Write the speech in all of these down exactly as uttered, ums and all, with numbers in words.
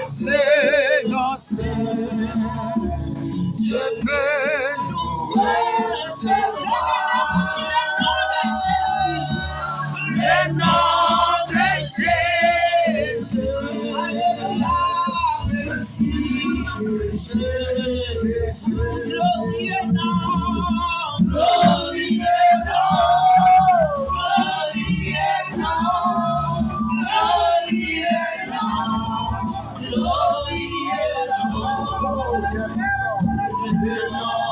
Se nan Seyè ke nou resevwa le non de Jezi. Alelouya, mèsi Jezi. Glorieux nom, glorieux nom, glorieux nom, glorieux nom, glorieux nom, le nom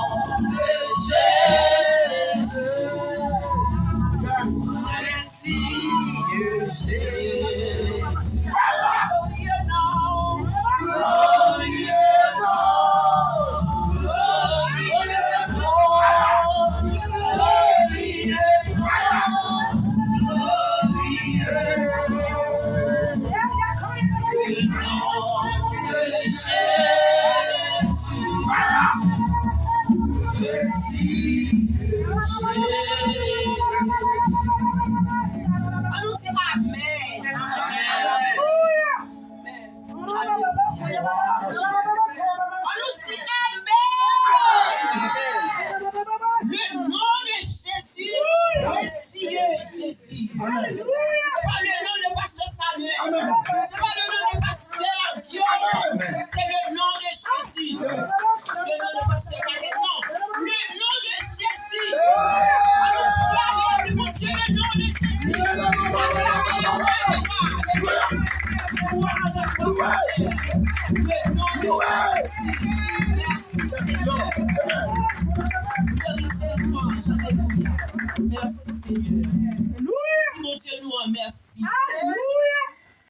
de Jésus. Mèsi Jezi. Glorieux nom, glorieux nom, glorieux nom, glorieux nom, glorieux nom. Le nom de Jésus. Mèsi Jezi. An nou di amèn. Amèn. Alelouya. An nou di amèn. Le nom de Jésus, mèsi Jezi. Se pa le non de pastè Samuel. Se pa le non de pastè Dion. Se le non de Jezi. Le non de pastè Khaled, non. Le non de Jezi. An nou klame pou Bondye, le non de Jezi. Aklame le wa de wa. Alelouya. Lwaj a twa, Senyè. Le non de Jezi. Mèsi, Senyè. Verite, lwanj. Alelouya. Mèsi, Senyè. Di Bondye nou an mèsi.